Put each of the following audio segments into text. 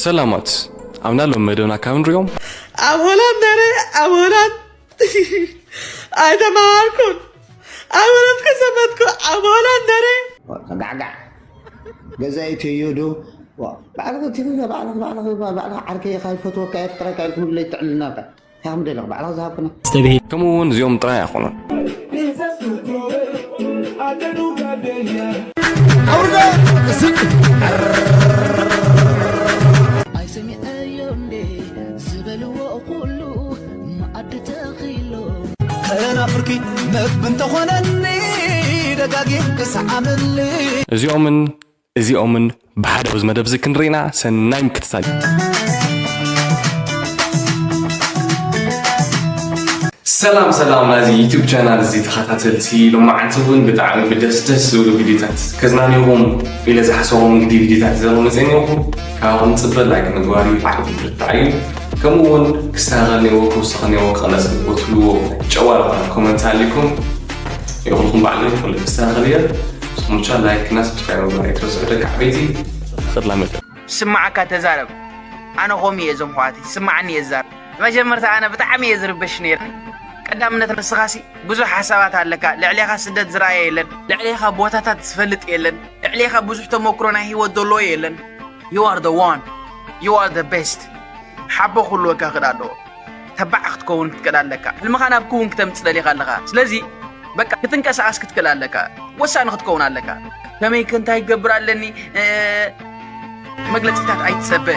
ሰላማት ኣብና ሎም መደብና ካብ ንሪኦም ኣብ ሆላንድ ነረ ኣብ ሆላንድ ኣይተማሃርኩን ኣብ ሆላንድ ከሰመትኩ ኣብ ሆላንድ ነረ ጋዕጋዕ ገዛኢ ትዩ ዶ ባዕልኺ ትዩ ባዕልኺ ባዕልኺ ባዕልኺ ዓርከይ ኢኻ ይፈትወካ የፍቅረካ ኢልኩም ለይትዕልናካ ከም ደለኽ ባዕላ ዝሃብኩና። ከምኡ እውን እዚኦም ጥራይ ኣይኮኑን። ኣይሰሚዐዮ እንዴ ዝበልዎ ኩሉ መኣዲ ተኺሎ ከናፍርኪ መግቢ እንተኾነኒ ደጋጊም ክሰዓመኒ እዚኦምን እዚኦምን ብሓደ ኣብዚ መደብ እዚ ክንርኢና ሰናይ ምክትታል እዩ። ሰላም ሰላም ናዚ ዩቱብ ቻናል እዚ ተኸታተልቲ ሎማዓንቲ እውን ብጣዕሚ ብደስ ደስ ዝብሉ ቪዲዮታት ከዝናንኹም ኢለ ዝሓሰቦም እንግዲ ቪዲዮታት ዘመፀኒኹም ካብኹም ፅበ ላይክ ምግባር እዩ ዓብዲ ብርታዕ እዩ። ከምኡ እውን ክስተኻኸል ነዎ ክውስኽ ነዎ ክቐነስ ነዎ ትብልዎ ጨዋ ዝኾነ ኮመንት ኣሊኩም ይኹልኩም ባዕለይ ኩሉ ክስተኻኸል እየ። ንስኹም ብቻ ላይክ እና ሰብስክራይብ ምግባር ኣይትረስዑ ደቂ ዓበይቲ። ተድላ መደብ። ስማዓካ ተዛረብ ኣነ ኮም እየ እዞም ሕዋት ስማዓኒ እየ ዝዛረብ መጀመርታ ኣነ ብጣዕሚ እየ ዝርብሽ ነይረ ቀዳምነት ንስኻሲ ብዙሕ ሓሳባት ኣለካ ልዕሌኻ ስደት ዝረኣየ የለን ልዕሌኻ ቦታታት ዝፈልጥ የለን ልዕሌኻ ብዙሕ ተመክሮ ናይ ህይወት ዘለዎ የለን you are the one you are the best ሓቦ ክህልወካ ክእል ኣለዎ ተባዕ ክትከውን ክትክእል ኣለካ ህልምኻ ናብ ክውን ክተምፅእ ደሊኻ ኣለኻ ስለዚ በቃ ክትንቀሳቐስ ክትክእል ኣለካ ወሳኒ ክትከውን ኣለካ ከመይ ከ እንታይ ክገብር ኣለኒ መግለፂታት ኣይትፀበ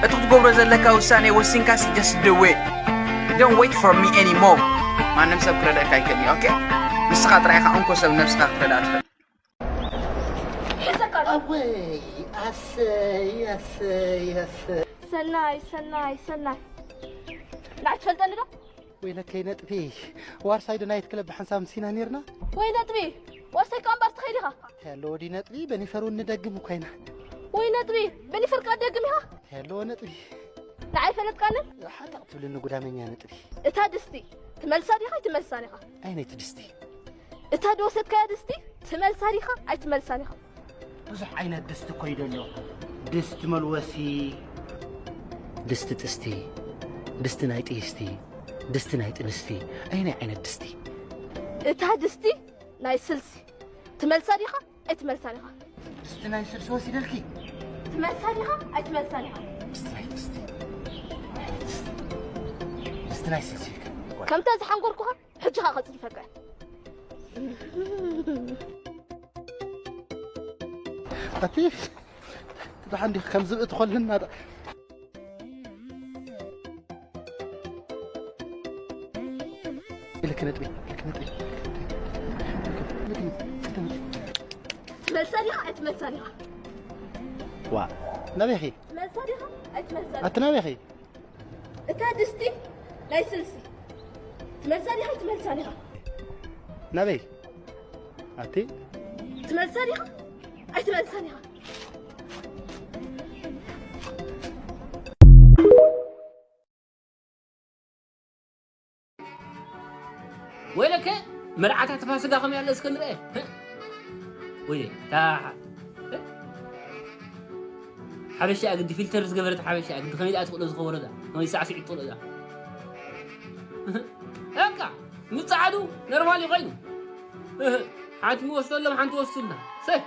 እቲ ክትገብሮ ዘለካ ውሳኔ ወሲንካስ just do it don't wait for me anymore ማንም ሰብ ክረድአካ ኣይክእልኒ ኦኬ ንስኻ ጥራይ ኢኻ እንኮ ሰብ ነብስኻ ክትረድኣ ትኽእል ኣወይ ኣሰይ ኣሰይ ኣሰይ ሰናይ ሰናይ ሰናይ ንዓይ ትፈልጠኒ ዶ ወይለከይ ነጥቢ ዋርሳይ ዶ ናይት ክለብ ብሓንሳብ ምሲና ነርና ወይ ነጥቢ ዋርሳይ ከዓ እምበር ትኸይድ ኢኻ ተሎ ወዲ ነጥቢ በኒፈር እውን ንደግም እኮ ኢና ወይ ነጥቢ በኒፈር ከዓ ትደግም ኢኻ ተሎ ነጥቢ ንዓይ ፈለጥካንን ሓጣቕ ትብልኒ ጉዳመኛ ነጥቢ እታ ድስቲ ትመልሳ ዲኻ ኣይትመልሳን ኢኻ ኣይነይቲ ድስቲ እታ ድወሰድካያ ድስቲ ትመልሳ ዲኻ ኣይትመልሳን ኢኻ ብዙሕ ዓይነት ድስቲ እኮ እዩ ዘሎ ድስቲ መልወሲ ድስቲ ጥስቲ ድስቲ ናይ ጥይስቲ ድስቲ ናይ ጥንስቲ ኣየናይ ዓይነት ድስቲ እታ ድስቲ ናይ ስልሲ ትመልሳ ዲኻ ኣይትመልሳን ኢኻ። ድስቲ ናይ ስልሲ ወሲደልኪ። ትመልሳ ዲኻ ኣይትመልሳን ኢኻ። ድስቲ ናይ ስልሲ ከምታ ዝሓንጎርኩኻ ሕጂ ኸኣ ከጽድፈካ እየ። ኣቲ ደሓን ዲኺ ከም ዝብኢ ትኾልልና። ትመልሳ ዲኻ ኣይትመልሳን ኢኻ? ዋ ናበይ ኢኺ? ትመልሳ ዲኻ ኣይትመልሳን? ኣቲ ናበይ ኢኺ? እታ ድስቲ ናይ ስልሲ ትመልሳ ዲኻ ኣይትመልሳን ኢኻ? ናበይ? ኣቲ ትመልሳ ዲኻ ኣይትመልሳን ኢኻ? ወይለከ መርዓታት ፋሲጋ ከመይ ኣሎ እስከ ንርአ ወይ ሓበሻ ግዲ ፊልተር ዝገበረት ሓበሻ ግዲ ከመይ ደኣ ትኽእሎ ዝኸበሮ እዛ ከመይ ሳዕስዒ ትኽእሎ እዛ በቃ ምፅዓዱ ነርማል እዩ ኮይኑ ሓንቲ ንወስደሎም ሓንቲ ወስዱልና ሰይ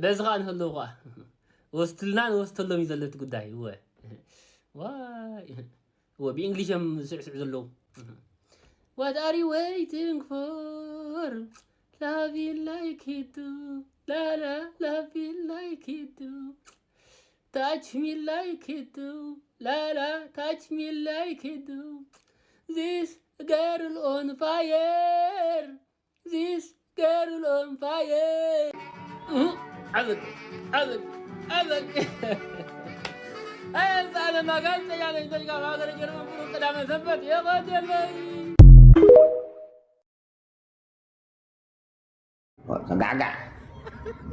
በዚ ከዓ ንህልው ከዓ ወስዱልና ንወስደሎም እዩ ዘሎ እቲ ጉዳይ እወ ዋይ እወ ብእንግሊሽ እዮም ዝስዕስዑ ዘለዉ What are you waiting for? Love you like it do. La la, love you like it do. Touch me like it do. La la, touch me like it do. This girl on fire. This girl on fire. ዓበድ ዓበድ ዓበድ ኣየምፃእለና ጋዜጠኛ ነሽ ደጅካ ማእገረ ጀርመን ብሩክ ቅዳመ ሰንበት የቐደመይ ጋዕጋዕ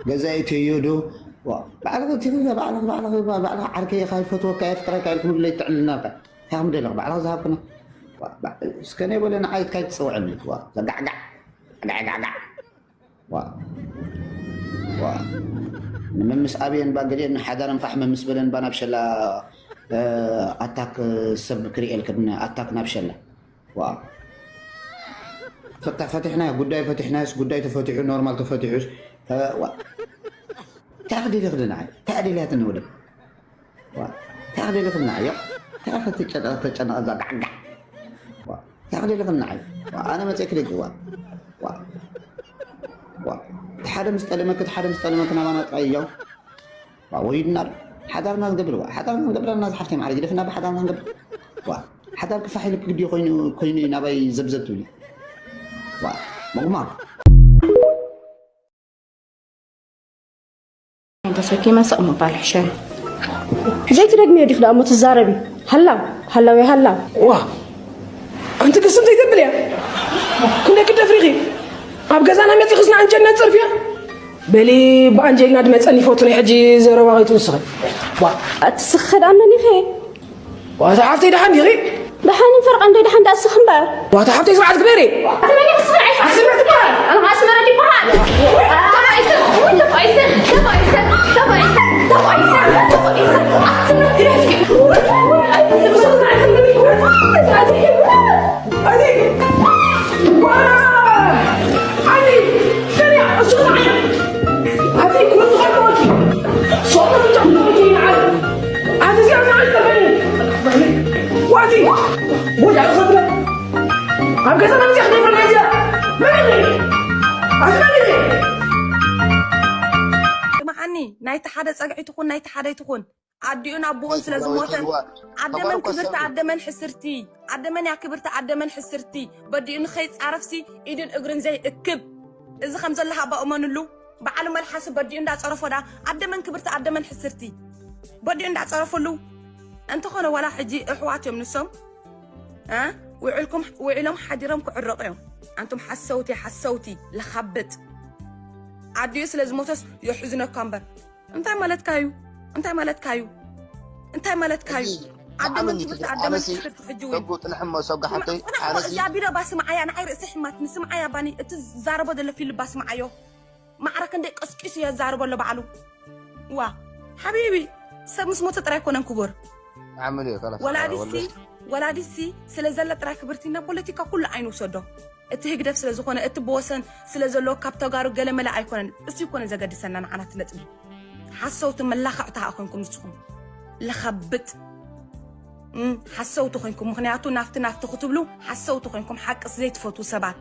ገዛኢ ተዮ ዶ ባዕልኺ ትግዛ ባዕልኺ ባዕልኺ ባዕልኺ ዓርከይ ኢኻ ይፈትወካ የፍቅረካ ኢልኩም ለይትዕልናካ እንታይ ከም ደለኽ ባዕልኺ ዝሃብኩና እስከ ናይ በለ ንዓይ ኢትካ ይትፀውዐኒ ጋዕጋዕ ጋዕጋዕጋዕ ንምምስ ኣብየን ባ ገሊአን ሓዳረን ፋሕ መምስ በለን ባ ናብ ሸላ። ኣታክ ሰብ ክሪኤልክን ኣታክ ናብ ሸላ። ዋ ፈታ ፈቲሕና ጉዳይ ፈቲሕናስ ጉዳይ ተፈቲሑ ኖርማል ተፈቲሑስ። ተዕዲል ይኽድና ተዕዲልያትን ወደ ተዕዲል ይኽድና ያ ተፈትጨ ተጨነቐ ዛጋዕጋዕ። ተዕዲል ይኽድና ኣነ መፅእ ክደግዋ። ሓደ ምስ ጠለመክ ሓደ ምስ ጠለመክ ናባና ጥራይ እያው። ወሪድና ኣሎ ሓዳርና ንገብር ሓዳርና ንገብር ናዚ ሓፍተይ ማዕረ ግደፍና ብሓዳርና ንገብር። ሓዳር ክፋሕ ኢሉ ክግዲ ኮይኑ ኮይኑ ናባይ ዘብዘብ ትብሊ። መጉማ ተሰኪመ ስቕ ምባል ሕሸኒ። ዘይትደግምዮ ዲኺ ደኣ እሞ ትዛረቢ? ሃላው ሃላው እየ ሃላው። ዋ ኣንቲ ክስም ዘይተብል እያ። ክንደይ ክደፍሪኺ ኣብ ገዛና መፂኽስ ንኣንጀልና ፀርፍያ። በሊ ብኣንጀልና ድመፀኒ ይፈቱ ናይ ሕጂ ዘረባ ከይትውስኺ። ዋ ኣቲ ስኺ ደኣ መን ኢኺ? ዋታ ሓፍተይ ደሓን ዲኺ? ደሓንን ፈርቓን ደይ ደሓን ደኣ ስኺ እምበር። ዋታ ሓፍተይ ስርዓት ግበሪ። ስምዓኒ ናይቲ ሓደ ጸግዒ ትኹን ናይቲ ሓደ ኣይትኹን ኣዲኡን ኣቦኡን ስለ ዝሞተ ኣደመን ክብርቲ ኣደመን ሕስርቲ ኣደመን እያ ክብርቲ ኣደመን ሕስርቲ በዲኡ ንኸይጻረፍሲ ኢድን እግርን ዘይእክብ እዚ ከም ዘሎ ሃባ እመንሉ በዓሉ መልሓሲ በዲኡ እንዳጸረፎ ዳ ኣደመን ክብርቲ ኣደመን ሕስርቲ በዲኡ እንዳጸረፈሉ እንተኾነ ዋላ ሕጂ እሕዋት እዮም ንሶም እ ውዕልኩም ውዒሎም ሓዲሮም ክዕረቑ እዮም ኣንቱም ሓሰውቲ ሓሰውቲ ለኻብጥ ኣዲኡ ስለ ዝሞተስ የሕዝነካ እምበር እንታይ ማለትካ እዩ እንታይ ማለትካ እዩ እንታይ ማለትካ እዩ ኣደ መን ክብርቲ ኣደ መን ክብርቲ ሕጂ እውን ተጉ ጥልሕሞ ሰው ጋሓተይ ኣነሲ እዛ ቢሎ ባ ስምዓያ ንዓይ ርእሲ ሕማትኒ ስምዓያ ባኒ እቲ ዝዛረቦ ዘሎ ፊልባ ስምዓዮ ማዕረ ክንደይ ቀስቂሱ የዛርቦ ኣሎ ባዕሉ ዋ ሓቢቢ ሰብ ምስ ሞተ ጥራይ ኮነን ክቡር ሓምል እዩ ከላስ ወላዲሲ ወላዲሲ ስለ ዘለ ጥራይ ክብርቲ ናብ ፖለቲካ ኩሉ ዓይኑ ውሰዶ እቲ ህግደፍ ስለ ዝኾነ እቲ ብወሰን ስለ ዘለዎ ካብ ተጋሩ ገለመለ ኣይኮነን እሱ ይኮነ ዘገድሰና ንዓና እቲ ነጥቢ ሓሰውቲ መላኽዕቲ ኸዓ ኮይንኩም ንስኹም ለኻብጥ ሓሰውቲ ኮይንኩም ምኽንያቱ ናፍቲ ናፍቲ ክትብሉ ሓሰውቲ ኮይንኩም ሓቅስ ዘይትፈትዉ ሰባት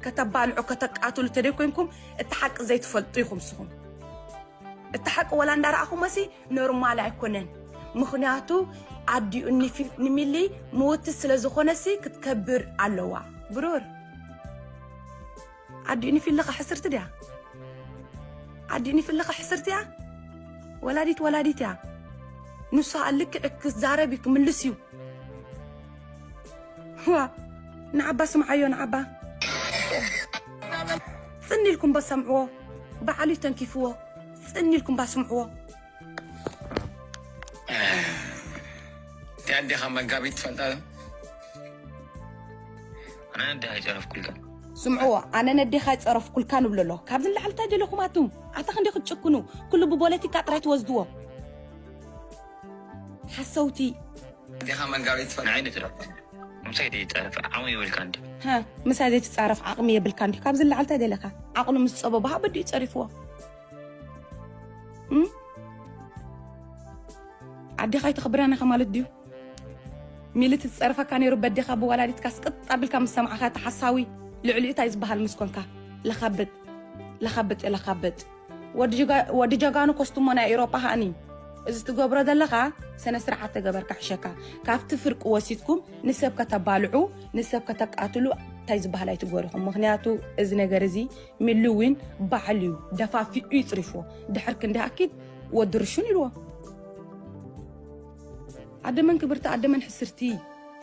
ከተባልዑ ከተቃትሉ ተደይ ኮይንኩም እቲ ሓቂ ዘይትፈልጡ ኢኹም ንስኹም እቲ ሓቂ ወላ እንዳረኣኹሞሲ ኖርማል ኣይኮነን ምኽንያቱ ኣዲኡ ንሚሊ ምውቲ ስለ ዝኾነሲ ክትከብር ኣለዋ ብሩር ኣዲኡ ንፊልኻ ሕስርቲ ድያ ኣዲኡ ንፊልኻ ሕስርቲ እያ ወላዲት ወላዲት እያ ንሱ ልክዕ ክዛረብ እዩ ክምልስ እዩ ዋ ንዓባ ስምዓዮ ንዓባ ጽን ኢልኩም በሰምዕዎ ባዕሉ ተንኪፍዎ ጽን ኢልኩም ባስምዕዎ ያዴኻ መጋቢት ትፈልጣ ኣነ እንደ ኣይጨረፍኩልካ ስምዕዎ ኣነ ነዴኻ ይፀረፍኩልካ ንብሎ ኣሎ ካብዚ ንላዕሊ እንታይ ደለኹም ኣቱም ኣታ ክንደይ ክትጭክኑ ኩሉ ብፖለቲካ ጥራይ ትወስድዎ ሓሰውቲ ዴኻ መጋቢት ትፈልጣ ንዓይ ንትረፍ ምሳይ ደይፀረፍ ዓቕሚ የብልካ እንዲ ሃ ምሳይ ዘይትፃረፍ ዓቕሚ የብልካ እንዲ ካብዚ ንላዕሊ እንታይ ደለካ ዓቕሉ ምስ ፀበቦ ሃበዱ ይፀሪፍዎ ኣዴኻ ኣይተኽብረናኻ ማለት ድዩ? ሚሊ ትጸርፈካ ነይሩ በዴኻ ብወላዲትካ ስቅጥ ኣቢልካ ምስ ሰማዕኻ እቲ ሓሳዊ ልዕሊኡ እንታይ ዝበሃል ምስ ኮንካ ለኻብጥ ለኻብጥ ለኻብጥ ወዲ ጀጋኑ ኮስትሞ ናይ ኤሮጳ ሃኒ እዚ ትገብሮ ዘለኻ ሰነ ስርዓት ተገበርካ ሕሸካ ካብቲ ፍርቂ ወሲድኩም ንሰብ ከተባልዑ ንሰብ ከተቃትሉ እንታይ ዝበሃል ኣይትግበሩ ኢኹም ምኽንያቱ እዚ ነገር እዚ ሚሊ ዊን ባዕሉ እዩ ደፋፊኡ ይፅሪፍዎ ድሕር ክንዲ ኣኪድ ወዲ ርሹን ኢልዎ ኣደመን ክብርቲ ኣደመን ሕስርቲ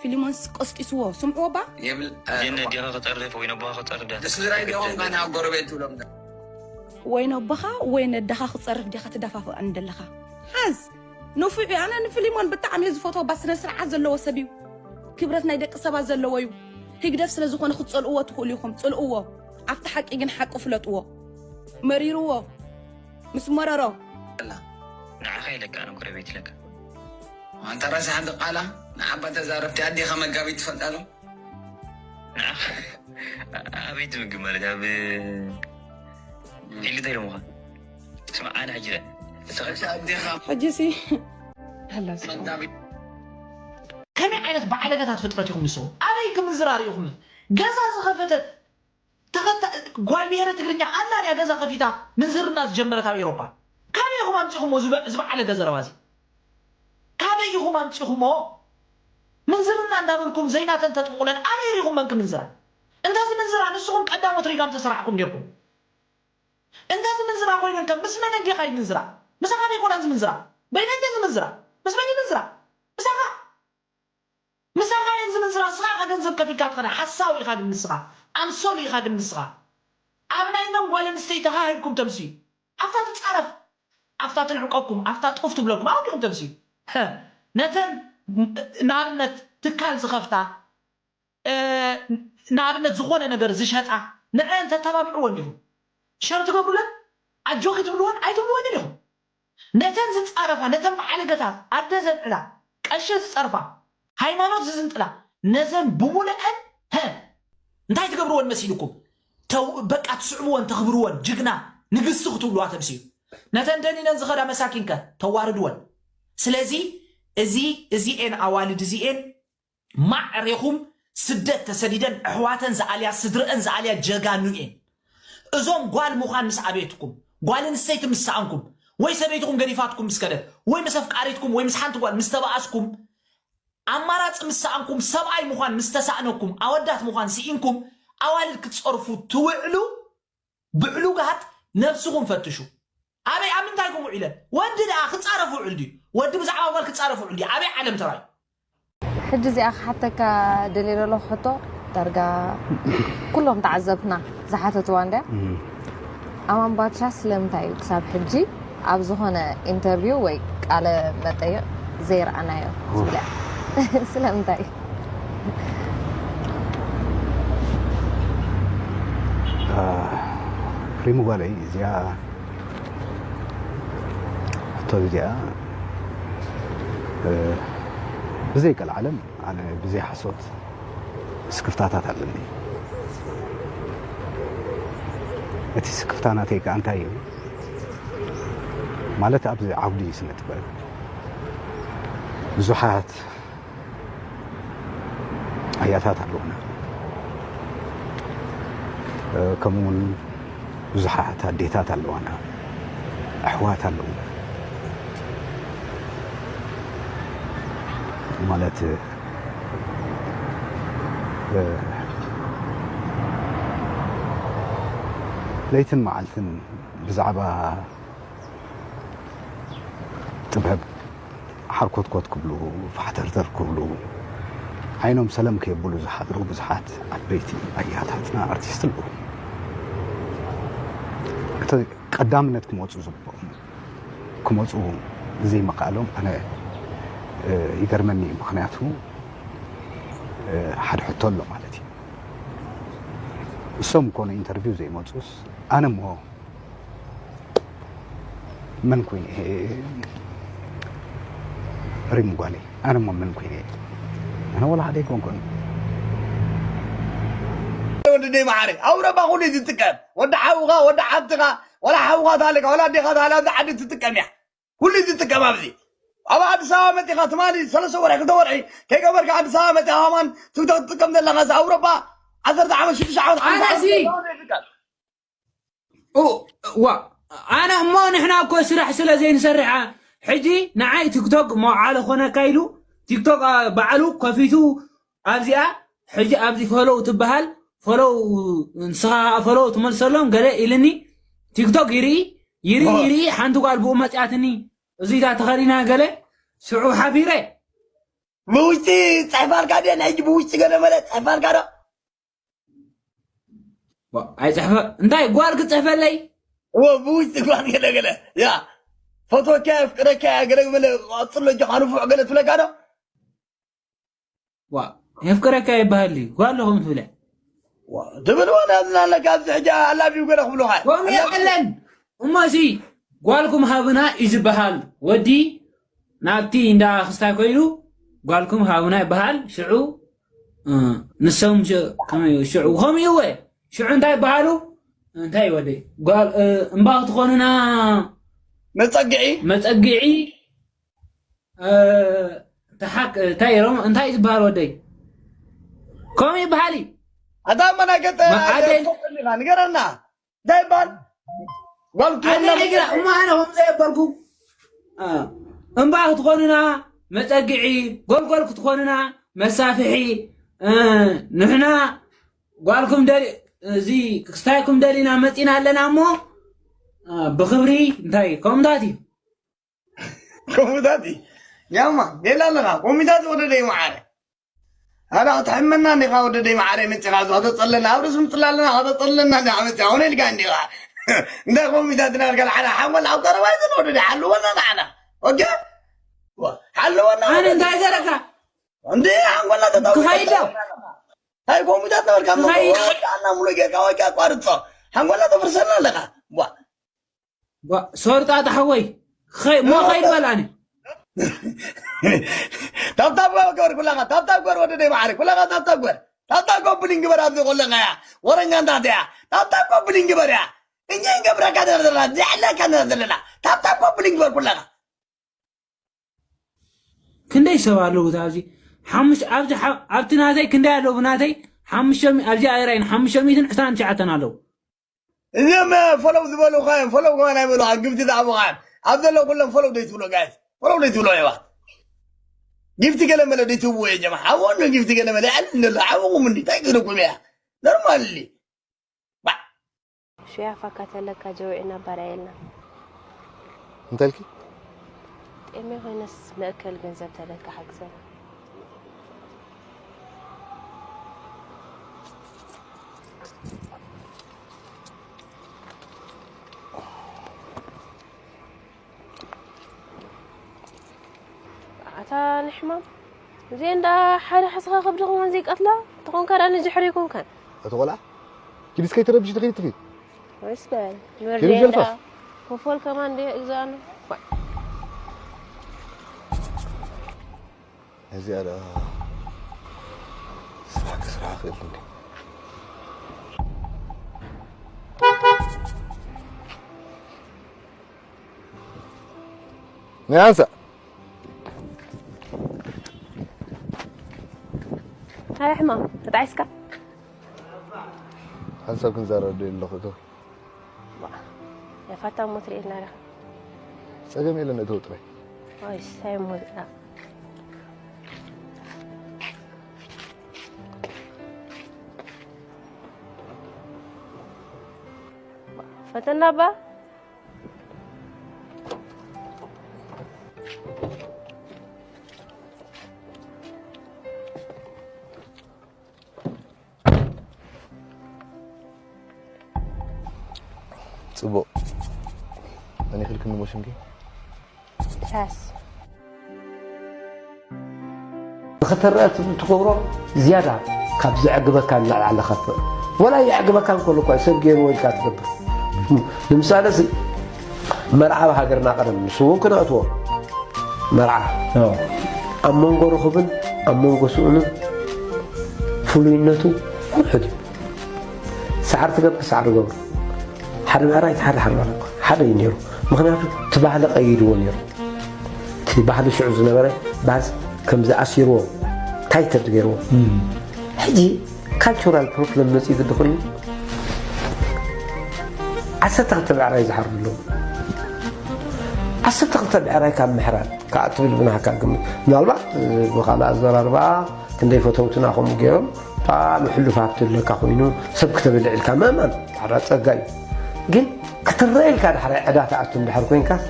ፊሊሞንስ ቀስቂስዎ ስምዕዎ ባ የብል ጀነ ዲኻ ክፀርፍ ወይ ነቦኻ ክፀርፍ ዳ ንስድራይ ዲኹም ጋና ጎረቤት ትብሎም ዳ ወይ ነቦኻ ወይ ነደኻ ክፀርፍ ዲኻ ትደፋፍኣኒ ደለኻ ሓዝ ንፉዕ ኣነ ንፊሊሞን ብጣዕሚ እየ ዝፈትዎ ባ ስነ ስርዓት ዘለዎ ሰብ እዩ ክብረት ናይ ደቂ ሰባት ዘለዎ እዩ ህግደፍ ስለ ዝኾነ ክትፀልእዎ ትኽእሉ ኢኹም ፅልእዎ ኣብቲ ሓቂ ግን ሓቂ ፍለጥዎ መሪርዎ ምስ መረሮ ንዓኻ ኢለካ ኣነ ጎረቤት ኢለካ። ኣንታ ራስኻ ድቓላ ንዓባ ተዛረብቲ ኣዴኻ መጋቢት ትፈልጣ ዶ? ንዓኻ ኣበይ ትምግብ ማለት ኣብ ፊልድ ታይ ኢሎምኻ? ስማ ኣነ ሕጂ እዛ ኣዴኻ ሕጂ ሲ ሀላ መጋቢት ከመይ ዓይነት ባዕለገታት ፍጥረት ኢኹም ንስኹም? ኣበይ ክምንዝር ኣሪእኹም? ገዛ ዝኸፈተት ተኸታ ጓል ብሄረ ትግርኛ ኣላ ድያ ገዛ ከፊታ ምንዝርና ዝጀመረት ኣብ ኤሮፓ? ካበይ ኢኹም ኣምፂኹሞ እዚ በ- እዚ በዓለገ ዘረባ እዚ? ካበይ ኢኹም ኣምፂኹሞ? ምንዝርና እንዳበልኩም ዘይናተን ተጥምቑለን ኣበይ ሪኹም መን ክምንዝራ? እንተዝምንዝራ ንስኹም ቀዳሞት ሪጋ ምተሰራሕኩም ኔርኩም። እንተዝምንዝራ ኮይነን ከ ምስ መን እንዲኻ ይምንዝራ? ምሳኻ ዘይኮናን ዝምንዝራ? በይነን ድየን ዝምንዝራ? ምስ መን ይምንዝራ? ምሳኻ? ምሳኻ እየን ዝምንዝራ። ንስኻ ኢኻ ገንዘብ ከፊልካ ትኸዳ። ሓሳዊ ኢኻ ግን ንስኻ። ኣምሶል ኢኻ ግን ንስኻ። ኣብ ናይ መን ጓል ኣንስተይቲ ሃሂብኩም ተምስዩ? ኣብታ ትጻረፍ፣ ኣብታ ትንዕቀኩም፣ ኣብታ ጡፍ ትብለኩም ኣብኡ ዲኹም ተምስዩ? ነተን ንኣብነት ትካል ዝኸፍታ ንኣብነት ዝኾነ ነገር ዝሸጣ ንዐን ተተባብዕወን ዲኹም? ሸር ትገብሩለን? ኣጆኺ ትብልወን ኣይትብልወን ዲኹም? ነተን ዝጻረፋ ነተን በዓለገታት ኣደ ዘብዕላ ቀሺ ዝጸርፋ ሃይማኖት ዝዝንጥላ ነዘን ብሙልዐን ሀ እንታይ ትገብርወን መሲልኩም? ተው በቃ ትስዕብወን ተኽብርወን ጅግና ንግስቲ ክትብልዋ ተምስዩ። ነተን ደኒነን ዝኸዳ መሳኪንከ ተዋርድወን። ስለዚ እዚ እዚኤን ኣዋልድ እዚኤን ማዕሬኹም ስደት ተሰዲደን ኣሕዋተን ዝኣልያ ስድረአን ዝኣልያ ጀጋኑ እየን። እዞም ጓል ምዃን ምስ ኣበየትኩም ጓል ኣንስተይቲ ምስ ሰኣንኩም ወይ ሰበይትኹም ገዲፋትኩም ምስ ከደት ወይ ምስ ኣፍቃሪትኩም ወይ ምስ ሓንቲ ጓል ምስ ተባኣስኩም ኣማራፂ ምስ ሰኣንኩም ሰብኣይ ምዃን ምስ ተሳእነኩም ኣወዳት ምዃን ስኢንኩም ኣዋልድ ክትፀርፉ ትውዕሉ ብዕሉጋት ነብስኹም ፈትሹ። ኣበይ ኣብ ምንታይ ኢኹም ውዒለን? ወዲ ደኣ ክጻረፍ ውዕል ድዩ? ወዲ ብዛዕባ ጓል ክጻረፍ ውዕል ድዩ? ኣበይ ዓለም ተራዩ? ሕጂ እዚኣ ክሓተካ ደልየ ዘለኹ ሕቶ ዳርጋ ኩሎም ተዓዘብትና ዝሓተትዋ እንድያ። ኣማን ባድሻ ስለምንታይ እዩ ክሳብ ሕጂ ኣብ ዝኾነ ኢንተርቪው ወይ ቃለ መጠይቕ ዘይረኣናዮ ዝብላ? ስለምንታይ? ሪሙ ጓለይ እዚኣ ሕቶ እዚኣ ብዘይ ቀልዓለም ኣነ ብዘይ ሓሶት ስክፍታታት ኣለኒ። እቲ ስክፍታ ናተይ ከኣ እንታይ እዩ ማለት ኣብዚ ዓውዲ ስነ ጥበብ ብዙሓት ኣያታት ኣለዉና። ከምኡ እውን ብዙሓት ኣዴታት ኣለዋና፣ ኣሕዋት ኣለዉ። ማለት ለይትን መዓልትን ብዛዕባ ጥበብ ሓርኮትኮት ክብሉ ፋሕተርተር ክብሉ ዓይኖም ሰለም ከየብሉ ዝሓድሩ ብዙሓት ዓበይቲ ኣያታትና ኣርቲስት ኣለዉ። እቲ ቀዳምነት ክመፁ ዝግብኦም ክመፁ ዘይምኽኣሎም ኣነ ይገርመኒ እዩ። ምክንያቱ ሓደ ሕቶ ኣሎ ማለት እዩ። እሶም ኮነ ኢንተርቪው ዘይመፁስ ኣነ እሞ መን ኮይነ እየ ሪም ጓለይ? ኣነ እሞ መን ኮይነ እየ? ኣነ ወላ ሓደ ኣይኮንኩን። ወዲ ደይ መዓረ ኣውሮፓ ኩሉ እዩ ዝጥቀም። ወዲ ሓውኻ ወዲ ሓብትኻ ወላ ሓውኻ ታልካ ወላ ኣዴኻ ታላ ኣብዚ ዓዲ ትጥቀም እያ። ኩሉ እዩ ዝጥቀም ኣብዚ ኣብ ኣዲስ ኣበባ መፂኻ ትማሊ ሰለስተ ወርሒ ክልተ ወርሒ ከይገበርካ ኣዲስ ኣበባ መፂኻ ከማን ቲክቶክ ትጥቀም ዘለኻ እዚ ኣውሮፓ ዓሰርተ ዓመት ሽዱሽተ ዓመት ሓምሳ ዓመት ኣነሲ ዘለዋ ዘይትጥቀም። ዋ ኣነ እሞ ንሕና እኮ ስራሕ ስለ ዘይንሰርሕ ሕጂ ንዓይ ቲክቶክ መውዓሊ ኮነካ ኢሉ ቲክቶክ ባዕሉ ከፊቱ ኣብዚኣ ሕጂ ኣብዚ ፈሎው ትበሃል ፈሎው ንስኻ ፈሎው ትመልሰሎም ገለ ኢልኒ ቲክቶክ ይርኢ ይርኢ ይርኢ ሓንቲ ጓል ብኡ መፅያትኒ እዚታ ተኸዲና ገለ ሽዑ ሓፊረ ብውሽጢ ፅሕፋልካ ድየ ንሕጂ ብውሽጢ ገለ መለ ፅሕፋልካ ዶ ኣይፅሕፈ እንታይ ጓል ክፅሕፈለይ እዎ ብውሽጢ ጓል ገለ ገለ ያ ፈትወካ የፍቅረካ እያ ገለ መለ ቀፅሎ እጆኻ ንፉዕ ገለ ትብለካ ዶ ዋ የፍቅረካ ይበሃል ድዩ ጓል ዶ ከምኡ ትብለ ትብል ወላ ዝናለካ ኣብዚ ሕጂ ኣላቢው ገለ ክብሉኻ ከምኡ የለን እሞ እዚ ጓልኩም ሃብና እዩ ዝበሃል። ወዲ ናብቲ እንዳ ክስታይ ኮይኑ ጓልኩም ሃብና ይበሃል። ሽዑ ንሶም ሽዑ ከምኡ ሽዑ እንታይ ይበሃሉ? እንታይ ወደይ ጓል እምባ ክትኾንና መፀግዒ መፀግዒ እንታይ ዝበሃል ወደይ ከምኡ ይበሃል እዩ። ኣታ መናገጠ ንገረና እንታይ ይበሃል? ጓል እማ ኣነ ከም ዘየበልኩ እምባ ክትኾንና መፀግዒ ጎልጎል ክትኾንና መሳፍሒ ንሕና ጓልኩም እዚ ክስታይኩም ደሊና መፂና ኣለና እሞ ብክብሪ እንታይ ከምታት እዩ ከምታት እዩ ያማ ሌላ ኣለና ኮሚታት ወደደይ መዓረ ኣላ ክትሕመና እንዲኻ ወደደይ መዓረ መፂኻ እዚ ከተፀለና ኣብ ርእሲ ምፅላ ኣለና ከተፀለና እንዲኻ መፂኻ ሆነ ኢልካ እንዲኻ እንታይ ኮሚታት ናልካ ዓላ ሓንጎል ኣብ ቀረባ ይዘን ወደደይ ሓልወና ንዓና ኦኬ ሓልወና ኣነ እንታይ ገረካ እንዲ ሓንጎልና ተታው ክኸይድ ዶ እንታይ ኮሚታት ነበርካ ክኸይድ ወዳና ሙሉ ጌርካ ወይ ኣቋርፆ ሓንጎልና ተፍርሰና ኣለካ ቧ ሶርጣ ተሓወይ ሞ ኸይድ በላኒ ታብታብ ገበር ኩላኻ ታብታብ ገበር ወደደይ መዓረ ኩላኻ ታብታብ ገበር ታብታብ ኮብሊን ግበር ኣብዚ ቆለኻ እያ ወረኛ እንታት እያ ታብታብ ኮብሊን ግበር እያ እኛ እንገብረካ ዘለና ዘለና ዘዕለካ ዘለና ዘለና ታብታብ ኮብሊን ግበር ኩላኻ ክንደይ ሰብ ኣለዉ ኣብዚ ሓሙሽ ኣብዚ ሓ- ኣብቲ ናተይ ክንደይ ኣለዉ ናተይ ሓሙሽተ ሚ- ኣብዚ ኣይራይን ሓሙሽተ ሚእትን ዕስራን ትሽዓተን ኣለዉ እዚኦም ፈለው ዝበሉኻ እዮም ፈለው ከማን ኣይበሉኻ ግብቲ ዝኣቡኻ እዮም ኣብ ዘሎ ኩሎም ፈለው ደይ ትብሎ ጋይስ ፈለው ደይ ትብሎ የባ ጊፍቲ ገለ መለ ደይ ትብዎ እየ ጀማ ሓወኑ ጊፍቲ ገለ መለ ይዓል እንደሎ ሓወኹም እንዲ እንታይ ክልኩም እያ ኖርማል ሹያ ፋካ ተለካ ጀውዒና ባርያ የልና እንተልኪ ጤሜ ኮይነስ መእከል ገንዘብ ተለካ ሓግዘና ኣታ ንሕማም እዚ እንዳ ሓደ ሓስኻ ከብዲ ከማን ዘይቀትላ ተኾንካ ዳ ንድሕሪ ይኮንካን እቲ ቆልዓ ኪድ እስከይ ተረብሽ ትኸይድ ትኺድ ወይስ በል ቴሌቪዥን ፋስ። ኮፎል ከማን እንደ እግዛኑ እዚኣ ደኣ ስራሕ ክስራሕ ክእል እንዲ ናይ ኣንሳ ሃይ ሕማም ተጣዒስካ ሓንሳብ ክንዛረብ ደሊ ኣለኹ እቶ ያፋታ እሞ ትርእየና ዲኻ ጸገም የለን እቶ ጥራይ ዋይ ሳይ ሞዝኣ ፈተና ባ ጽቡቕ መን ይኽልክኒ ሞሽንኪ ትራስ ንኽትረአ ትገብሮ ዝያዳ ካብ ዘዕግበካ ንላዕሊ ኣለኸፍእ ወላ የዕግበካ እንከሎ እኳ ሰብ ገይርዎ ኢልካ ትገብር ንምሳሌ እዚ መርዓ ኣብ ሃገርና ቀደም ንሱ እውን ክነእትዎ መርዓ ኣብ መንጎ ርኹብን ኣብ መንጎ ስኡንን ፍሉይነቱ ውሑድ እዩ። ሰዓር ትገብር ሰዓር ገብሩ ሓደ ምዕራይ ሓደ ሓደ ማለት ሓደ እዩ ነይሩ። ምክንያቱ እቲ ባህሊ ቀይድዎ ነይሩ። እቲ ባህሊ ሽዑ ዝነበረ ባዝ ከም ዝኣሲርዎ ታይተድ ገይርዎ። ሕጂ ካልቸራል ፕሮብለም መፅኡ ግዲ ኮይኑ ዓሰርተ ክልተ ብዕራይ ዝሓርዱ ኣለዉ። ዓሰርተ ክልተ ብዕራይ ካብ ምሕራድ ከዓ ትብል ብናህካ ግምት ምናልባት ብካልእ ኣዘራርባ ክንደይ ፈተውትና ከምኡ ገይሮም ብጣዕሚ ሕሉፍ ሃብቲ ኣለካ ኮይኑ ሰብ ክተብልዕ ኢልካ ምእማን ሓደ ፀጋ እዩ። ግን ክትረአ ኢልካ ዳሕራይ ዕዳ ትኣቱ እንድሕር ኮይንካስ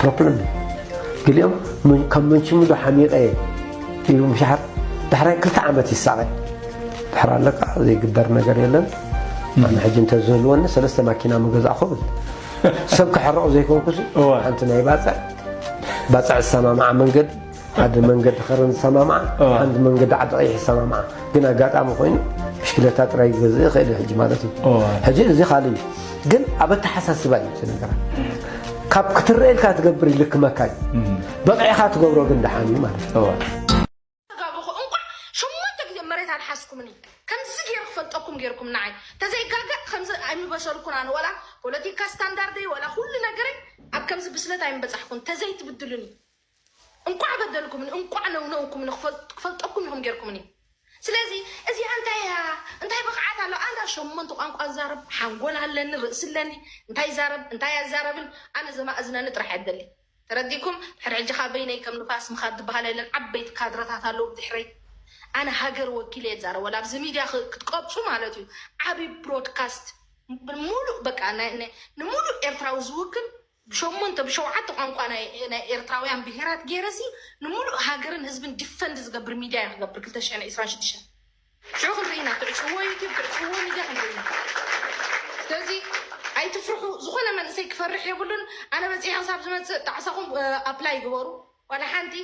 ፕሮብለም እዩ። ገሊኦም ከም መንሽሙ ዶ ሓሚቐ እየ ኢሉ ምሻሓር ዳሕራይ ክልተ ዓመት ይሳቐ። ድሕር ኣለካ ዘይግበር ነገር የለን። ኣነ ሕጂ እንተዝህልወኒ ሰለስተ ማኪና ምገዛእኹ ብል። ሰብ ክሕረቑ ዘይኮንኩስ ሓንቲ ናይ ባፅዕ ባፅዕ ዝሰማምዓ መንገዲ ሓደ መንገዲ ከረን ዝሰማምዓ ሓንቲ መንገዲ ዓዲ ቀይሕ ዝሰማምዓ ግን ኣጋጣሚ ኮይኑ ብሽክለታ ጥራይ ክገዝእ ይኽእል ሕጂ ማለት እዩ ሕጂ እዚ ካልእ እዩ ግን ኣብ ኣተሓሳስባ እዩ እቲ ነገራት ካብ ክትረኤልካ ትገብር ይልክመካ እዩ። በቂዕካ ትገብሮ ግን ደሓን እዩ ማለት እዩ። ተጋገኹ እንኳዕ ሸሞንተ ግዜ መሬት ኣልሓስኩምኒ። ከምዚ ገይሩ ክፈልጠኩም ገይርኩም ንዓይ ተዘይጋገ ከምዚ ኣይምበሰልኩን ኣነ ዋላ ፖለቲካ ስታንዳርደይ ዋላ ኩሉ ነገረይ ኣብ ከምዚ ብስለት ኣይምበጻሕኩን ተዘይትብድሉኒ። እንኳዕ በደልኩምኒ እንኳዕ ነውነውኩምኒ ክፈልጠኩም ኢኹም ገይርኩምኒ። ስለዚ እዚኣ እንታይ እያ እንታይ ብቕዓት ኣሎ ኣንዳ ሸሞንተ ቋንቋ ዛረብ ሓንጎል ኣለኒ ርእሲ ኣለኒ እንታይ ዛረብ እንታይ ኣዛረብን ኣነ ዘማእዝነኒ ጥራሕ እያ ደሊ ተረዲኩም ድሕሪ ሕጂ ካብ በይነይ ከም ንፋስ ምኻድ ዝበሃል የለን ዓበይቲ ካድረታት ኣለዉ ብድሕረይ ኣነ ሃገር ወኪለ እየ ዛረብ ወላ ኣብዚ ሚድያ ክትቀብፁ ማለት እዩ ዓብይ ብሮድካስት ሙሉእ በቃ ንሙሉእ ኤርትራዊ ዝውክል ብሸሞንተ ብሸውዓተ ቋንቋ ናይ ኤርትራውያን ብሄራት ገይረሲ ንሙሉእ ሃገርን ህዝብን ዲፈንድ ዝገብር ሚድያ እየ ክገብር ክልተ ሽሕን ዕስራን ሽዱሽተን ሽዑ ክንርኢ ኢና ትዕፅዎ ዩቲብ ትዕፅዎ ሚድያ ክንርኢ ኢና ስለዚ ኣይትፍርሑ ዝኾነ መንእሰይ ክፈርሕ የብሉን ኣነ በፂሐ ክሳብ ዝመፅእ ጣዕሳኹም ኣፕላይ ግበሩ ዋላ ሓንቲ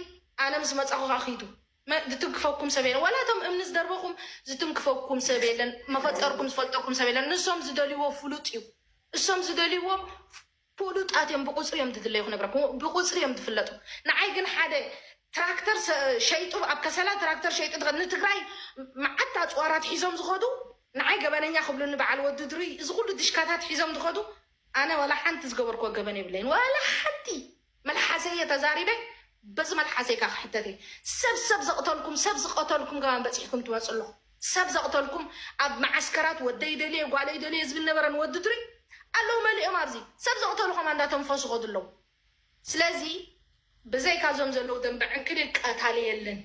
ኣነ ምስ መፃኹ ከዓ ኪዱ ዝትንክፈኩም ሰብ የለን ዋላ እቶም እምኒ ዝደርበኹም ዝትንክፈኩም ሰብ የለን መፈጠርኩም ዝፈልጠኩም ሰብ የለን ንሶም ዝደልይዎ ፍሉጥ እዩ እሶም ዝደልይዎም ፍሉጣት እዮም ብቁፅሪ እዮም ዝድለዩ ክነግረኩም ብቁፅሪ እዮም ዝፍለጡ ንዓይ ግን ሓደ ትራክተር ሸይጡ ኣብ ከሰላ ትራክተር ሸይጡ ንትግራይ መዓት ኣፅዋራት ሒዞም ዝኸዱ ንዓይ ገበነኛ ክብሉኒ በዓል ወዲ ድሩይ እዚ ኩሉ ድሽካታት ሒዞም ዝኸዱ ኣነ ዋላ ሓንቲ ዝገበርክዎ ገበን የብለይን ዋላ ሓንቲ መልሓሰየ ተዛሪበ በዚ መልሓሰይ ካ ክሕተት እየ ሰብ ሰብ ዘቕተልኩም ሰብ ዝቐተልኩም ከማን በፂሕኩም ትመፁ ኣለኹ ሰብ ዘቕተልኩም ኣብ መዓስከራት ወደይ ደልየ ጓለይ ደልየ ዝብል ነበረ ንወዲ ድሩይ ኣለዉ መሊኦም ኣብዚ ሰብ ዘቕተሉ ከማ እንዳተንፈሱ ከዱ ኣለዉ ስለዚ ብዘይካ ዞም ዘለዉ ደንበ ዕንክሊል ቀታሊ የለን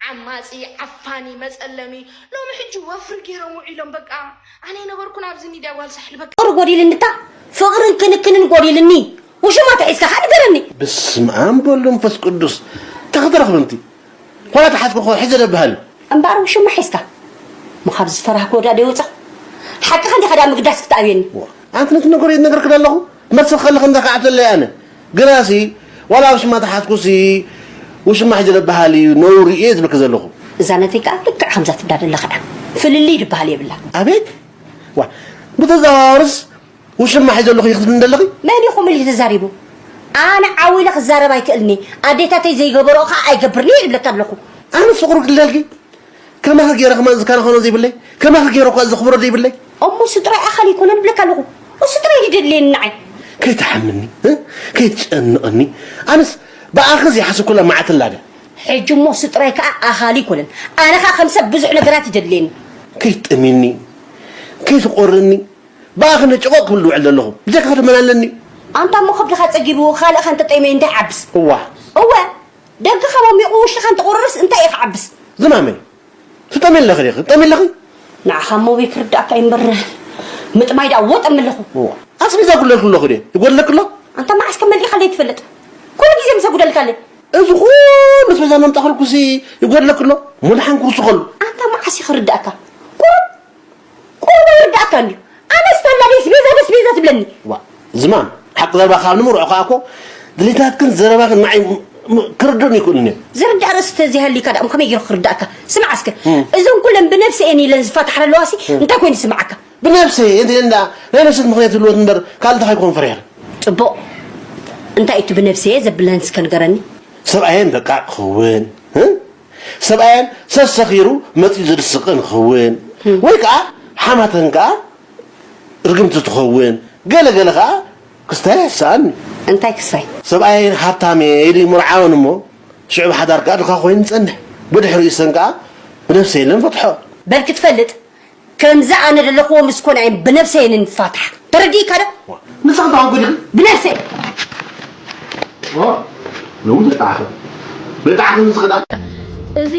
ዓማፂ ዓፋኒ መፀለሚ ሎሚ ሕጂ ወፍሪ ገይሮም ውዒሎም በቃ ኣነ ይነበርኩን ኣብዚ ሚድያ ጓል ሳሕል በቃ ፍቅር ጎዲልንታ ፍቅርን ክንክንን ጎዲልኒ ውሽማ ተሒዝካ ከ ንገረኒ። በስመ ኣብ ወወልድ ወመንፈስ ቅዱስ። እንታይ ክትረኽቢ እንቲ? ዋላ ተሓዝኩ እኮ ሕጂ ደብሃል። እምበኣር ውሽማ ሒዝካ? እሞ ካብ ዝፈራህክዎ ደኣ ደይወጻኹ? ሓቅኻ እንዲኻ ደኣ ምግዳስ ክትኣብየኒ? ዋ፣ ኣንቲ ነቲ ነገር እየ ዝነግረኪ ዘለኹ። ክመልሰኪ ከለኺ እንዳ ከዓብተለይ ኣነ። ግናሲ ዋላ ውሽማ ተሓዝኩሲ ውሽማ ሕጂ ደብሃል እዩ ነውሪ እየ ዝብለኪ ዘለኹ። እዛ ነተይ ከኣ ልክዕ ከምዛ ትብላ ዘለኻ እያ። ፍልልይ ድበሃል የብላን። ኣቤት! ዋ፣ ብተዘዋዋርስ ውሽማ ሒዘ ኣለኹ ኢኺ ትብልኒ ዘለኺ? መን እዩ ከምኡ ኢሉ ተዛሪቡ? ኣነ ዓው ኢለ ክዛረብ ኣይክእልን እየ። ኣዴታተይ ዘይገበርኦ ኸዓ ኣይገብርን እየ ይብለኪ ኣለኹ። ኣነስ ፍቕሩ ክልለልኪ? ከማኺ ገይረ ከማን ዝከናኸኖ ዘይብለይ? ከማኺ ገይረ እኳ ዘኽብሮ ዘይብለይ? እሞ እሱ ጥራይ ኣኻሊ ኣይኮነን እብለኪ ኣለኹ። እሱ ጥራይ እዩ ዘድልየኒ ንዓይ። ከይትሓምኒ፣ እ? ከይትጨንቐኒ። ኣነስ ብኣኺ ዘይሓሰብኩላ መዓልቲ ኣላ ድያ? ሕጂ እሞ እሱ ጥራይ ከኣ ኣኻሊ ኣይኮነን። ኣነ ኸኣ ከም ሰብ ብዙሕ ነገራት እዩ ዘድልየኒ። ከይትጠምየኒ፣ ከይትቖርኒ። ብኣኺ እንደ ጭቖቕ ክብል ዝውዕል ዘለኹ። ብጀካኺ ድመን ኣለኒ። ኣንታ እሞ ከብድኻ ጸጊቡ ካልእኻ እንተጠምየ እንታይ ይዓብስ? እዋ። እወ፣ ደገኻ ሞሚቑ ውሽጥኻ እንተቑርርስ እንታይ እዩ ክዓብስ? ዝማመይ፣ ትጠምየ ኣለኺ ዲኺ? ትጠምየ ኣለኺ? ንዓኻ እሞ ኣበይ ክርድኣካ እዩ እምበር ምጥማይ ደኣ ወጠም ኣለኹ። እዋ። ኣስቤዛ ይጉድለልኪ ኣለኹ ድየ? ይጎድለኪ ኣሎ? ኣንታ መዓስ ከ መሊእካለይ ትፈልጥ? ኩሉ ግዜ ምስ ኣጉደልካለይ። እዚ ኩሉ ኣስቤዛ መምጻእክልኩሲ ይጎድለኪ ኣሎ? እሞ ደሓን ክውስኸሉ። ኣንታ መዓስ እዩ ክርድኣካ? ቁሩብ ቁሩብ ኣይርድኣካን ድዩ? ኣነስ ታላ ደይ ኣስቤዛ ደይ ኣስቤዛ ትብለኒ። ዋ ዝማም ሓቂ ዘረባ ካብ ንምርዖ ከኣ እኮ ድሌታትክን ዘረባክን ንዓይ ም- ም- ክርድኡኒ ኣይክእሉን እዮም። ዝርዳእ ርእሲ ተዘይሃልዩካ ደኣ ከመይ ገይሩ ክርዳእካ? ስማዕ እስከ እዞን ኩለን ብነብሰ እየን ኢለን ዝፋታሓ ኣለዋሲ እንታይ ኮይኑ ዝስማዓካ? ብነብሰ እየ እንተ እንዳ ናይ ነፍሰት ምኽንያት ይህልወት እምበር ካልእ እንታይ ክኾን ፈሪሐ? ጽቡቕ እንታይ እዩ እቲ ብነብሰ እየ ዘብለን እስከ ንገረኒ? ሰብኣየን በቃ ክኸውን ሰብኣየን ሰሰኺሩ መፂኡ ዝድስቕን ክኸውን ወይ ከዓ ሓማተን ከዓ ርግምቲ ትኸውን ገለ ገለ ከዓ ክስታይ ኣይሰኣን እዩ። እንታይ ክስታይ? ሰብኣየን ሃብታም እየ ኢሉ ይምርዓወን እሞ ሽዑ ብሓዳር ከዓ ድኻ ኮይኑ ይፀንሕ። ብድሕሪኡ ሰን ከዓ ብነፍሰ የለን ፈትሖ። በል ክትፈልጥ ከምዚ ኣነ ዘለኽዎ ምስ ኮነ እየን ብነብሰይ እየን ንፋታሕ። ተረዲእካ ዶ? ንስኺ እንታይ ኮንኩ ዲኺ? ብነብሰይ። ዋ፣ ነውሪ በጣዕኺ። በጣዕኺ ንስኺ ደኣ። እዚ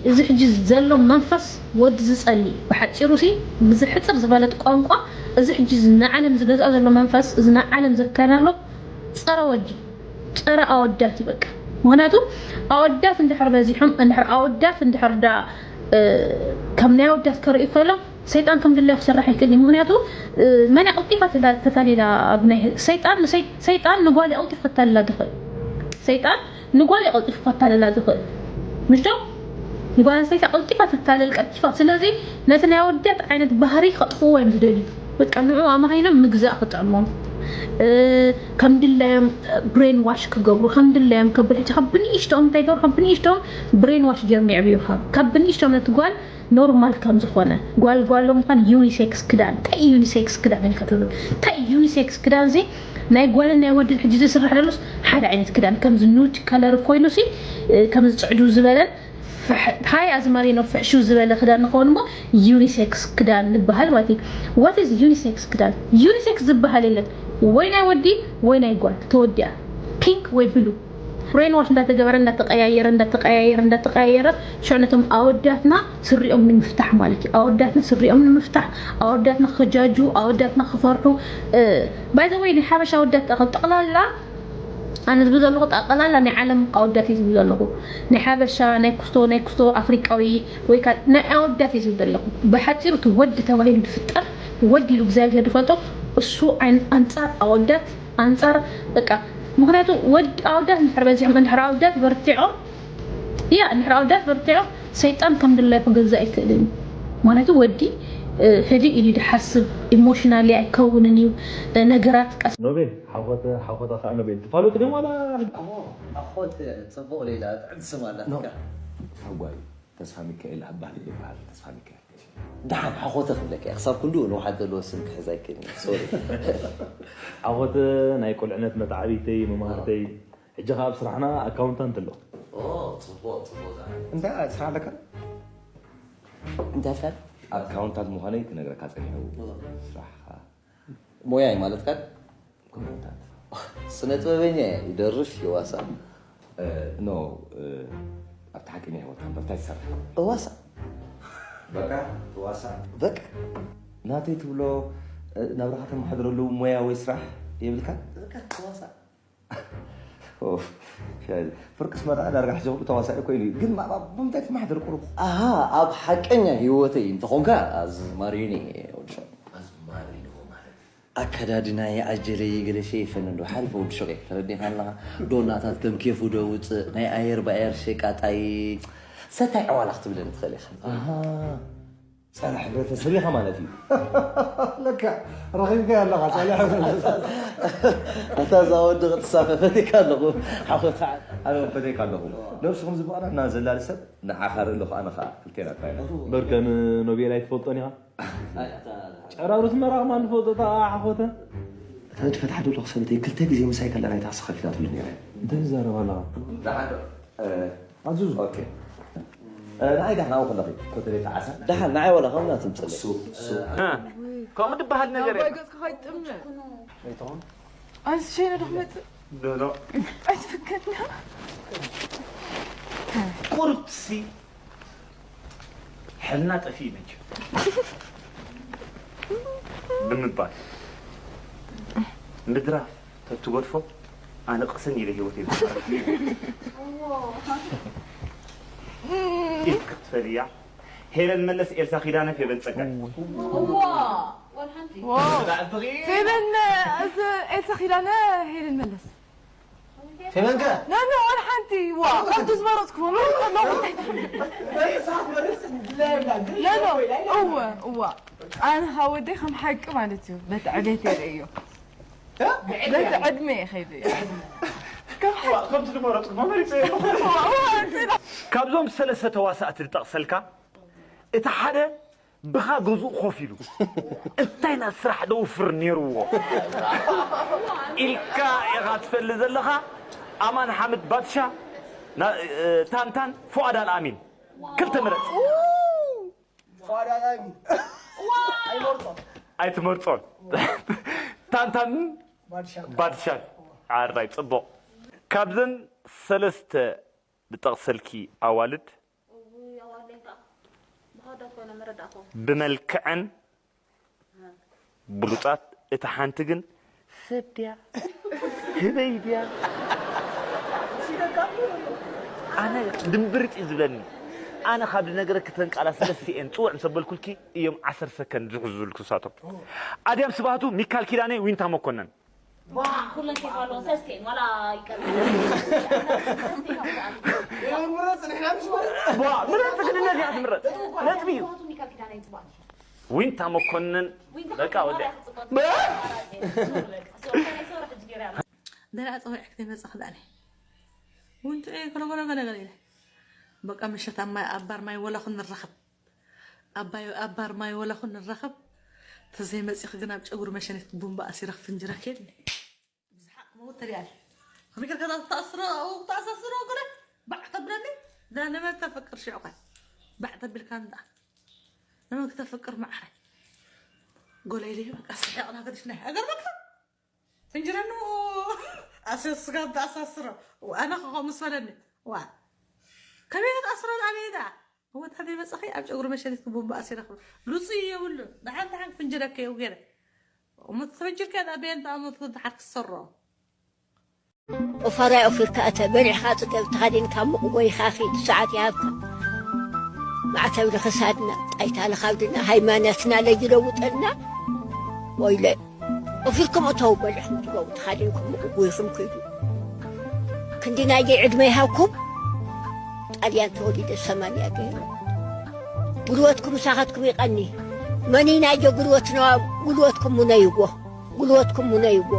እዚ ሕጂ ዘሎ መንፈስ ወዲ ዝጸሊ እዩ። ብሓጺሩ ሲ ብዝሕጽር ዝበለት ቋንቋ እዚ ሕጂ እዚ ንዓለም ዝገዝኣ ዘሎ መንፈስ እዚ ንዓለም ዘከናሎ ጸረ ወዲ ጸረ ኣወዳት እዩ በቃ። ምኽንያቱ ኣወዳት እንድሕር በዚሖም እንድሕር ኣወዳት እንድሕር ዳ ከም ናይ ኣወዳት ከርእዩ ከሎም ሰይጣን ከም ድላዩ ክሰርሕ ኣይክእል እዩ። ምኽንያቱ መን እያ ቀልጢፋ ተታሊላ ኣብ ናይ ሰይጣን ሰይጣን ንጓል እያ ቀልጢፉ ከታልላ ዝኽእል። ሰይጣን ንጓል እያ ቀልጢፉ ከታልላ ዝኽእል። ምሽ ዶ? ንጓል ኣንስተይቲ ቀልጢፋ ትታለል ቀልጢፋ። ስለዚ ነቲ ናይ ኣወዳት ዓይነት ባህሪ ከጥፍእዎ እዮም ዝደልዩ። በቃ ንዑ ኣማሂኖም ምግዛእ ክጥዕሞም። ከም ድላዮም ብሬን ዋሽ ክገብሩ፣ ከም ድላዮም ከብል ሕጂ ካብ ብንእሽቶም እንታይ ገብሩ፣ ካብ ብንእሽቶም ብሬን ዋሽ ገይሮም የዕብዩኻ። ካብ ብንእሽቶም ነቲ ጓል ኖርማል ከም ዝኾነ፣ ጓል ጓሎም ምዃን፣ ዩኒሴክስ ክዳን። እንታይ እዩ ዩኒሴክስ ክዳን ኢልካ ትብሉ? እንታይ እዩ ዩኒሴክስ ክዳን? እዚ ናይ ጓልን ናይ ወድን ሕጂ ዝስራሕ ዘሎስ ሓደ ዓይነት ክዳን፣ ከምዚ ኑድ ከለር ኮይኑ ሲ፣ ከምዚ ጽዕዱ ዝበለን ፍሕ-፣ ሃይ ኣዝማሪኖ ፍሕሹ ዝበለ ክዳን ንኸውን እሞ ዩኒሴክስ ክዳን ዝበሃል ማለት እዩ። What is ዩኒሴክስ ክዳን? ዩኒሴክስ ዝበሃል የለን። ወይ ናይ ወዲ ወይ ናይ ጓል ተወዲኣ። ፒንክ ወይ ብሉ። ብሬን ዋሽ እንዳተገበረ፣ እንዳተቀያየረ፣ እንዳተቀያየረ፣ እንዳተቀያየረ፣ ሽዑ ነቶም ኣወዳትና ስሪኦም ንምፍታሕ ማለት እዩ። ኣወዳትና ስሪኦም ንምፍታሕ፣ ኣወዳትና ክጃጁ፣ ኣወዳትና ክፈርሑ። ባይ ዘ ወይ ናይ ሓበሻ ኣወዳት ጠቕላላ ኣነ ዝብል ዘለኹ ጠቕላላ ናይ ዓለም ኣወዳት እዩ ዝብል ዘለኹ። ናይ ሓበሻ፣ ናይ ኩስቶ፣ ናይ ኩስቶ ኣፍሪቃዊ ወይ ከኣ ናይ ኣወዳት እዩ ዝብል ዘለኹ። ብሓጺሩ እቲ ወዲ ተባሂሉ ዝፍጠር፣ ወዲ ኢሉ እግዚኣብሔር ዝፈልጦ፣ እሱ ኣን-፣ ኣንጻር ኣወዳት፣ ኣንጻር በቃ፣ ምኽንያቱ ወድ-፣ ኣወዳት እንድሕር በዚሖም፣ እንድሕር ኣወዳት በርቲዖም፣ ያ፣ እንድሕር ኣወዳት በርቲዖም፣ ሰይጣን ከም ድላዩ ክገዝእ ኣይክእልን እዩ። ምኽንያቱ ወዲ፣ እ፣ ህድእ ኢሉ እዩ ዝሓስብ፣ ኢሞሽናሊ ኣይከውንን እዩ፣ እ፣ ነገራት ቀስ ኖቤል፣ ሓኾተ፣ ሓኾተ ኸዓ ኖቤል። ትፋለጡ ድዮም ዋላ? እሞ፣ ሓኾት ጽቡቕ ሌላ ጥዕምቲ ስም ኣላትካ። ኖ። ሓጓይ፣ ተስፋ ሚካኤል ኣባህል ይበሃል፣ ተስፋ ሚካኤል። ደሓን ሓኾተ ክብለካ እየ። ክሳብ ክንድኡ ንውሓት ዘለዎ ስም ክሕዝ ኣይክእልን እየ። ሶሪ። ሓኾተ ናይ ቁልዕነት መተዓብይተይ፣ መማህርተይ። ሕጂ ኸዓ ኣብ ስራሕና ኣካውንታንት ኣሎ። ኦ፣ ጽቡቕ፣ ጽቡቕ። እንታይ ስራሕ ኣለካ? እንታይ ኣልካ? ኣካውንታንት ምዃነይ ክነግረካ ጸኒሑ። ኦ። ስራሕኻ? ሞያይ ማለትካ? ኮመንታት። ስነ ጥበበኛ እየ፣ ይደርፍ፣ ይዋሳእ። እ፣ ኖ፣ እ፣ ኣብቲ ሓቀኛ ህይወት ሃንበርታ ይሰርሕ። እዋሳእ። በቃ፣ ትዋሳእ። በቃ። ናተይ ትብሎ፣ እ፣ ናብራኻ ተመሓድረሉ ሞያ ወይ ስራሕ የብልካን? በቃ፣ ትዋሳእ። ኦፍ፣ ሻይ። ፍርቅስ መርዓ ዳርጋ ሕጂ ኩሉ ተዋሳኢ ኮይኑ እዩ። ግን ማ-፣ ማ-፣ ብምንታይ ትመሓደር ቁሩብ? ኣሃ፣ ኣብ ሓቀኛ ህይወተይ እንተኾንካ ኣዝማሪኖ እየ፣ ወዲ ሸው። ኣዝማሪኖ ማለት? ኣከዳድናይ፣ ኣጀለይ፣ ገለ ሸይፈኒ ዶ ሓሪፈ ወዲ ሸውየ፣ ተረዲእካ ኣለኻ? ዶናታት ከም ኬፉ ዶ ውፅእ፣ ናይ ኣየር ብኣየር ሸቃጣይ፣ ሰታይ ዕዋላ ክትብለኒ ትኽእል ኢኻ። ኣሃ፣ ጸረ ሕብረተሰብ ኢኻ ማለት እዩ። ለካ ረኺብካዮ ኣለኻ፣ ጸረ ሕብረተሰብ። ኣታ እዛ ወዲ ክትሳፈ ፈቲካ ኣለኹ፣ ሓወታ። ኣነ ፈቲካ ኣለኹ። ነብስኹም ዝበቕረና ዘላሊ ሰብ ንዓኻ ርኢ ኣለኹ፣ ኣነ ኸኣ ክልቴና ጥራይ ኢና። እምበር ከም ኖቤል ኣይትፈልጦን ኢኻ? ጨራሩ ትመራቕ ማን ዝፈልጦ እታ ሓኾተ? እታ ንፈትሓ ደለኹ ሰበይተይ ክልተ ግዜ ምሳይ ከላ ናይታ ክሲ ከፊላትሉ ነይረ። እንታይ ትዛረብ ኣለኻ? ደሓን፣ እ፣ ኣዙዙ። ኦኬ። እ፣ ንዓይ ዳሕና ከለኺ፣ ኮተሌ ተዓሳ። ደሓን፣ ንዓይ ዋላ ከምና ትምፅእ። እሱ፣ እሱ። እ፣ ከምኡ ዝበሃል ነገር ኣባይ የለን። ገፅካ ከይትጥምት። ኣይትኾን? ኣንስ ሸይነ ዶ ክመፅእ? ዶ፣ ዶ። ኣይትፍከድና። ቁርብሲ ሕልና ጠፊኡ መቸም ብምባል ምድራፍ ተትገድፎ ኣነ ቅስን ኢለ ህይወት ይብል ኢልካ ክትፈልያ። ሄለን መለስ፣ ኤልሳ ኪዳነ፣ ፌበን ጸጋይ። እዋ፣ ወላ ሓንቲ። ዋው። ፌበን፣ እዚ ኤልሳ ኪዳነ፣ ሄለን መለስ። ፌበን ከ? ኖ፣ ኖ፣ ወላ ሓንቲ። ዋ፣ ከምቲ ዝመረጽኩ፣ ኖ፣ ኖ፣ ኖ፣ ኖ፣ እወ፣ እዋ። ኣነ ካብ ወደይ ከም ሓቂ ማለት እዩ፣ በቲ ዕቤት የርእዮ። እ? በቲ ዕድመ እየ ከይደ እየ። ከም ሓቂ። ከምቲ ዝመረጽኩ መመሪጸ እየ። እዋ፣ እዋ፣ እንትና። ካብዞም ሰለስተ ተዋሳእቲ ዝጠቕሰልካ፣ እቲ ሓደ ብኻ ገዝኡ ኮፍ ኢሉ እንታይ ናብ ስራሕ ደውፍር ነይርዎ ኢልካ ኢኻ ትፈልጥ ዘለኻ። ኣማን ሓምድ ባድሻ፣ ና-፣ እ፣ ታንታን፣ ፉኣድ ኣልኣሚን። ክልተ ምረጽ። ፉኣድ ኣልኣሚን። ኣይመርጾን። ኣይትመርጾን። ታንታን ባድሻን። ባድሻን። ኣራይ፣ ጽቡቕ። ካብዘን ሰለስተ ዝጠቕሰልኪ ኣዋልድ፣ እውይ፣ ኣዋልደይ ከኣ ብሃዳት ኮይኖም መረዳእኮ። ብመልክዐን ብሉጻት፣ እታ ሓንቲ ግን ሰብ ድያ? ህበይ ድያ? ኣነ ድምብርጥ እዩ ዝብለኒ። ኣነ ካብ ዝነግረኪ ተን ቃላት ሰለስቲኤን ጽውዕ ምስ ኣበልኩልኪ እዮም ዓሰርተ ሰከንድ ዝሕዙ ዝብልኩ ንሳቶም። ኣድያም ስብሃቱ፣ ሚካል ኪዳነ፣ ዊንታ መኮነን። ዋ፣ ኩለን ሴፍ ኣለዎ፣ ሰስቴን፣ ዋላ ይቀር። ሰስቴን ይኸውታ። ይኸውታ፣ ንሕና ምስ ወረድና። ዋ፣ ምረጽ፣ ግድነት እያ ትምረጽ። ነጥቢ እዩ። ምኽንያቱ ሚካል ኪዳነ ይጽባእ። ዊንታ መኮንን በቃ ወዲያ። ደላ ፀውዒ ክትመፅእ ክዳነ ውንቱ ገለገለገለ ኢለ በቃ ምሸት ኣብ ባር ማይ ወላኹ ንራኸብ ኣባር ማይ ወላኹ ንራኸብ ተዘይመፂኺ ግን ኣብ ጨጉሪ መሸኒት ቡምባ ኣሲረ ክፍንጅረኪ የለ ብዝሓቅ ክመውት ተሪኣለ ከመይ ጌርካ ተኣስሮ ተኣሳስሮ ገለ ባዕ ተብለኒ ዳ ንመን ተፈቅር ሽዑ ኸ ባዕ ተቢልካ እንዳ ንመን ክተፈቅር ማዕረ ጎለ ኢለ በቃ ስሒቕና ገዲፍና ሃገር በቃ ፍንጅረኑ ኣሰስጋ ተኣሳስሮ ኣነ ከኸ ምስ በለኒ ዋ ከመይ ተኣስሮ ኣበይ ዳ እወ ታዲያ መጻኺ ኣብ ጨጉሪ መሸኒት ክቡምባ ኣሲረ ክብ ሉጽ የብሉ ደሓን ደሓን ክፍንጅረከ የው ገለ እሞ ተፈንጅርካ ዳ ቤን ዳ እሞ ተሓር ክሰሮ ኦፋራይ ኦፊርካ እተ በሊዕኻ ጽገብ ተኸዲንካ ሙቕ ጎይኻ ኺድ ሰዓት ይሃብካ ማዕተብ ንኽሳድና ጣይታ ንኻብድና ሃይማኖትና ለይለውጠልና ወይለ ኦፊርኩም እተው በሊዕኩም ትገቡ ተኸዲንኩም ሙቕ ጎይኹም ኪዱ ክንዲ ናየይ ዕድመ ይሃብኩም ጣልያን ተወሊደ ሰማንያ ገይሩ ጉልበትኩም ምሳኻትኩም ይቐኒ መኒ ናዮ ጉልበትና ጉልበትኩም ሙነይዎ ጉልበትኩም ሙነይዎ